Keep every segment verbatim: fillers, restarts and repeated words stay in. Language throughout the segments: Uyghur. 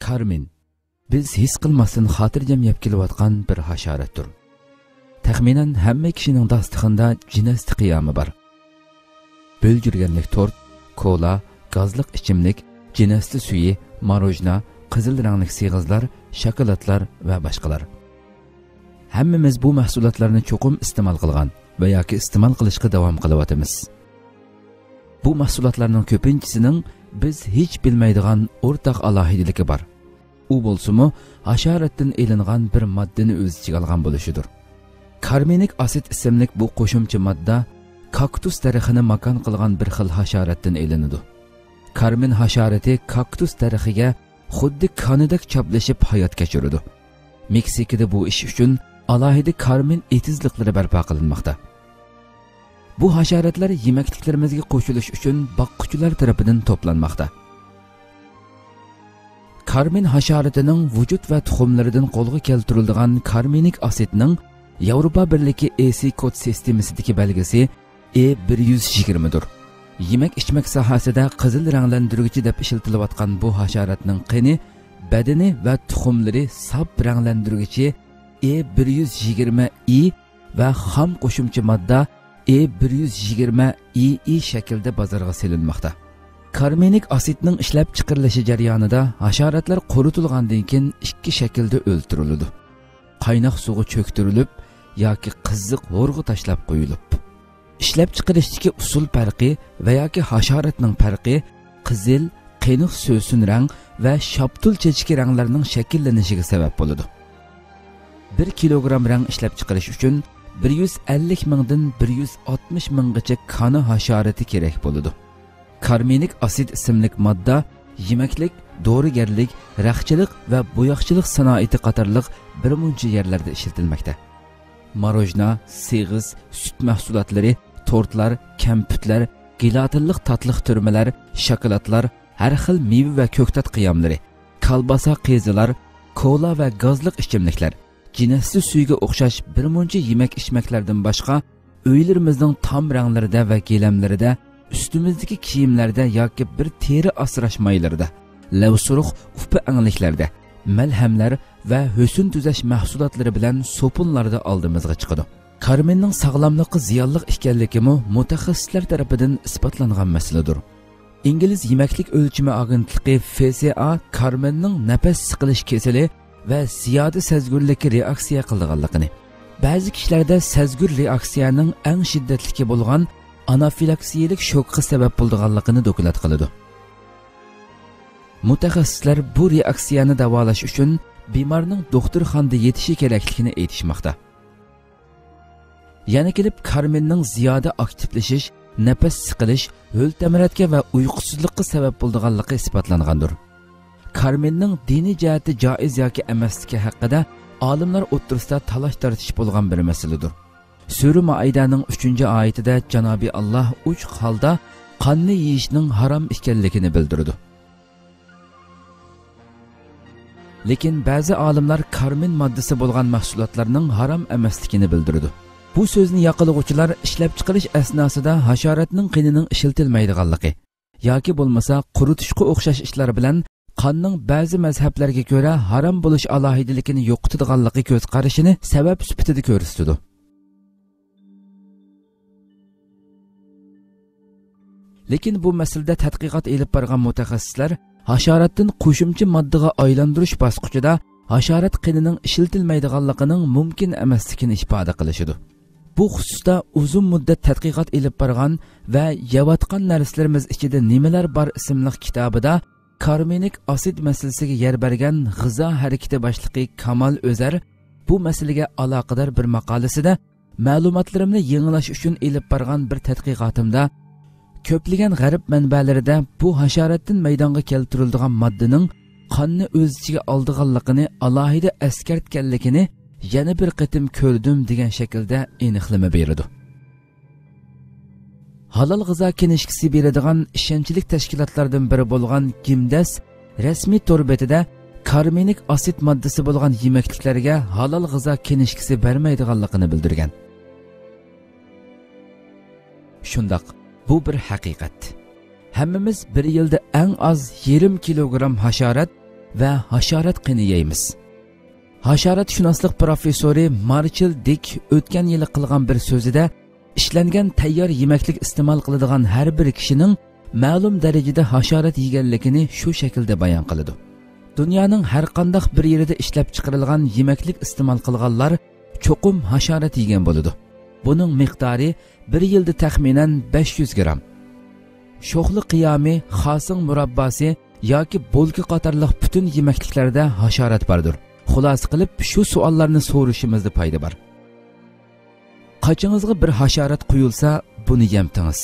كارمىن، بىز ھېس قىلماستىن خاتىرجەم يەپ كېلىۋاتقان بىر ھاشاراتتۇر. تەخمىنەن ھەممە كىشىنىڭ داستىخىنىدا جىنەستە قىيامى بار. بۆلجۈرگەنلىك تورت، كولا، گازلىق ئىچىملىك، جىنەستە سۈيى، ماروژنا، قىزىل رەڭلىك سېغىزلار، شاكىلاتلار ۋە باشقىلار. ھەممىمىز بۇ مەھسۇلاتلارنى چوقۇم ئىستېمال قىلغان ۋە ياكى ئىستېمال قىلىشقا داۋام قىلىۋاتىمىز. بۇ مەھسۇلاتلارنىڭ كۆپىنچىسىنىڭ بىز ھېچ بىلمەيدىغان ئورتاق ئالاھىدىلىكى بار. ئۇ بولسىمۇ ھاشاراتتىن ئېلىنغان بىر ماددىنى ئۆز ئىچىگە ئالغان بولۇشىدۇر. كارمىنىك ئاسىد ئىسىملىك بۇ قوشۇمچە ماددا كاكتۇس دەرىخىنى ماكان قىلغان بىر خىل ھاشاراتتىن ئېلىنىدۇ. كارمىن ھاشارىتى كاكتۇس دەرىخىگە خۇددى كانىدەك چاپلىشىپ ھايات كەچۈرىدۇ. مېكسىكىدا بۇ ئىش ئۈچۈن ئالاھىدە كارمىن ئېتىزلىقلىرى بەرپا قىلىنماقتا. بۇ ھاشاراتلار يېمەكلىكلىرىمىزگە قوشۇلۇش ئۈچۈن باققۇچىلار تەرىپىدىن توپلانماقتا. كارمىن ھاشارىتىنىڭ ۋۇجۇد ۋە تۇخۇملىرىدىن قولغا كەلتۈرۈلىدىغان كارمىنىك ئاسىدنىڭ ياۋروپا بىرلىكى ئېسى كود سىستېمىسىدىكى بەلگىسى ئې بىر يۈز يىگىرمىدۇر. يېمەك-ئىچمەك ساھەسىدە قىزىل رەڭلەندۈرگۈچى دەپ ئىشلىتىلىۋاتقان بۇ ھاشاراتنىڭ قېنى، بەدىنى ۋە تۇخۇملىرى ساپ رەڭلەندۈرگۈچى ئې بىر يۈز يىگىرمە ئى ۋە خام قوشۇمچە ماددا ئې بىر يۈز يىگىرمە ئى ئى شەكلىدە بازارغا سېلىنماقتا. كارمىنىك ئاسىدنىڭ ئىشلەپچىقىرىلىشى جەريانىدا ھاشاراتلار قۇرۇتۇلغاندىن كېيىن ئىككى شەكىلدە ئۆلتۈرۈلىدۇ. قايناق سۇغا چۆكتۈرۈلۈپ ياكى قىزىق ھورغا تاشلاپ قويۇلۇپ. ئىشلەپچىقىرىشتىكى ئۇسۇل پەرقى ۋە ياكى ھاشاراتنىڭ پەرقى قىزىل، قېنىق سۆسۈن رەڭ ۋە شاپتۇل چېچىكى رەڭلەرنىڭ شەكىللىنىشىگە سەۋەب بولىدۇ. بىر كىلوگرام رەڭ ئىشلەپچىقىرىش ئۈچۈن بىر يۈز ئەللىك مىڭدىن بىر يۈز ئاتمىش مىڭغىچە كانا ھاشارىتى كېرەك بولىدۇ. كارمىنىك ئاسىد ئىسىملىك ماددا يېمەكلىك، دورىگەرلىك، رەختچىلىك ۋە بوياقچىلىق سانائىتى قاتارلىق بىر مۇنچە يەرلەردە ئىشلىتىلمەكتە. ماروژنا، سېغىز، سۈت مەھسۇلاتلىرى، تورتلار، كەمپۈتلەر، گېلاتىنلىق تاتلىق تۈرمىلەر، شاكىلاتلار، ھەر خىل مېۋە ۋە كۆكتات قىياملىرى، كالباسا، قېزىلار، كولا ۋە گازلىق ئىچىملىكلەر، جىنەستە سۈيىگە ئوخشاش بىر مۇنچە يېمەك-ئىچمەكلەردىن باشقا، ئۆيلىرىمىزنىڭ تام رەڭلىرىدە ۋە گىلەملىرىدە، ئۈستىمىزدىكى كىيىملەردە ياكى بىر تېرە ئاسراش مايلىرىدا، لەۋسۇرۇخ ئۇپا ئەڭلىكلەردە، مەلھەملەر ۋە ھۆسن تۈزەش مەھسۇلاتلىرى بىلەن سوپۇنلاردا ئالدىمىزغا چىقىدۇ. كارمىننىڭ ساغلاملىققا زىيانلىق ئىكەنلىكىمۇ مۇتەخەسسىسلەر تەرىپىدىن ئىسپاتلانغان مەسىلىدۇر. ئىنگلىز يېمەكلىك ئۆلچىمى ئاگېنتلىقى فې سې ئا كارمىننىڭ نەپەس سىقىلىش كېسىلى ۋە زىيادە سەزگۈرلۈككە رېئاكسىيە قىلىدىغانلىقىنى، بەزى كىشىلەردە سەزگۈر رېئاكسىيەنىڭ ئەڭ شىددەتلىكى بولغان ئانافىلاكسىيىلىك شوكقا سەۋەب بولىدىغانلىقىنى دوكلات قىلىدۇ. مۇتەخەسسىسلەر بۇ رېئاكسىيەنى داۋالاش ئۈچۈن بىمارنىڭ دوختۇرخانىدا يېتىشى كېرەكلىكىنى ئېيتىشماقتا. يەنە كېلىپ كارمىننىڭ زىيادە ئاكتىپلىشىش، نەپەس سىقىلىش، ھۆل-تەمرەتكە ۋە ئۇيقۇسىزلىققا سەۋەب بولىدىغانلىقى ئىسپاتلانغاندۇر. كارمىننىڭ دىنىي جەھەتتە جائىز ياكى ئەمەسلىكى ھەققىدە ئالىملار ئوتتۇرىسىدا تالاش-تارتىش بولغان بىر مەسىلىدۇر. سۈرە مائىدەنىڭ ئۈچىنچى ئايىتىدە جانابى ئاللاھ ئوچۇق ھالدا قاننى يېيىشنىڭ ھارام ئىكەنلىكىنى بىلدۈرىدۇ. لېكىن بەزى ئالىملار كارمىن ماددىسى بولغان مەھسۇلاتلارنىڭ ھارام ئەمەسلىكىنى بىلدۈرىدۇ. بۇ سۆزنى ياقلىغۇچىلار ئىشلەپچىقىرىش ئەسناسىدا ھاشاراتنىڭ قېنىنىڭ ئىشلىتىلمەيدىغانلىقى ياكى بولمىسا قۇرۇتۇشقا ئوخشاش ئىشلار بىلەن قاننىڭ بەزى مەزھەپلەرگە كۆرە ھارام بولۇش ئالاھىدىلىكىنى يوقىتىدىغانلىقى كۆز قارىشىنى سەۋەب سۈپىتىدە كۆرسىتىدۇ. لېكىن بۇ مەسىلىدە تەتقىقات ئېلىپ بارغان مۇتەخەسسىسلەر ھاشاراتتىن قوشۇمچە ماددىغا ئايلاندۇرۇش باسقۇچىدا ھاشارات قېنىنىڭ ئىشلىتىلمەيدىغانلىقىنىڭ مۇمكىن ئەمەسلىكىنى ئىپادە قىلىشىدۇ. بۇ خۇسۇستا ئۇزۇن مۇددەت تەتقىقات ئېلىپ بارغان ۋە يەۋاتقان نەرسىلىرىمىز ئىچىدە نېمىلەر بار ئىسىملىق كىتابىدا كارمىنىك ئاسىد مەسىلىسىگە يەر بەرگەن غىزا ھەرىكىتى باشلىقى كامال ئۆزەر بۇ مەسىلىگە ئالاقىدار بىر ماقالىسىدە، مەلۇماتلىرىمنى يېڭىلاش ئۈچۈن ئېلىپ بارغان بىر تەتقىقاتىمدا، كۆپلىگەن غەرب مەنبەلىرىدە بۇ ھاشاراتتىن مەيدانغا كەلتۈرۈلىدىغان ماددىنىڭ قاننى ئۆز ئىچىگە ئالىدىغانلىقىنى ئالاھىدە ئەسكەرتكەنلىكىنى يەنە بىر قېتىم كۆردۈم دېگەن شەكىلدە ئېنىقلىما بېرىدۇ. ھالال غىزا كىنىشكىسى بېرىدىغان ئىشەنچلىك تەشكىلاتلاردىن بىرى بولغان گىمدەس رەسمىي تور بېتىدە كارمىنىك ئاسىد ماددىسى بولغان يېمەكلىكلەرگە ھالال غىزا كىنىشكىسى بەرمەيدىغانلىقىنى بىلدۈرگەن. شۇنداق، بۇ بىر ھەقىقەت. ھەممىمىز بىر يىلدا ئەڭ ئاز يېرىم كىلوگرام ھاشارات ۋە ھاشارات قېنى يەيمىز. ھاشاراتشۇناسلىق پروفېسسورى مارشېل دىك ئۆتكەن يىلى قىلغان بىر سۆزىدە، ئىشلەنگەن تەييار يېمەكلىك ئىستېمال قىلىدىغان ھەر بىر كىشىنىڭ مەلۇم دەرىجىدە ھاشارات يېگەنلىكىنى شۇ شەكىلدە بايان قىلىدۇ. دۇنيانىڭ ھەر قانداق بىر يېرىدە ئىشلەپ چىقىرىلغان يېمەكلىك ئىستېمال قىلغانلار چوقۇم ھاشارات يېگەن بولىدۇ. بۇنىڭ مىقدارى بىر يىلدا تەخمىنەن بەش يۈز گرام. شوخلا قىيامى، خاسىڭ مۇرابباسى ياكى بولكا قاتارلىق پۈتۈن يېمەكلىكلەردە ھاشارات باردۇر. خۇلاسە قىلىپ، شۇ سوئاللارنى سورىشىمىزدا پايدا بار. قاچىڭىزغا بىر ھاشارات قويۇلسا، بۇنى يەمتىڭىز.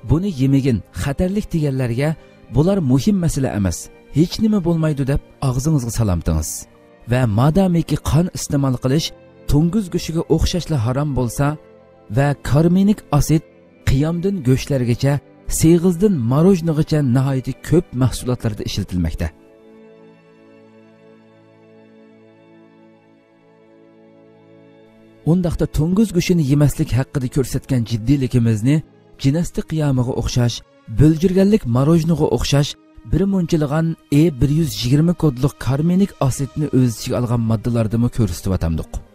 بۇنى يېمىگىن، خەتەرلىك دېگەنلەرگە، بۇلار مۇھىم مەسىلە ئەمەس، ھېچنېمە بولمايدۇ دەپ ئاغزىڭىزغا سالامتىڭىز. ۋە مادامىكى قان ئىستېمال قىلىش توڭگۇز گۆشىگە ئوخشاشلا ھارام بولسا، ۋە كارمىنىك ئاسىد قىيامدىن گۆشلەرگىچە، سېغىزدىن ماروژنىغىچە ناھايىتى كۆپ مەھسۇلاتلاردا ئىشلىتىلمەكتە. ئۇنداقتا توڭگۇز گۆشىنى يېمەسلىك ھەققىدە كۆرسەتكەن جىددىيلىكىمىزنى جىنەستە قىيامىغا ئوخشاش، بۆلجۈرگەنلىك ماروژنىغا ئوخشاش بىر مۇنچىلىغان ئې بىر يۈز يىگىرمە كودلۇق كارمىنىك ئاسىدنى ئۆز ئىچىگە ئالغان ماددىلاردىمۇ كۆرسىتىۋاتامدۇق.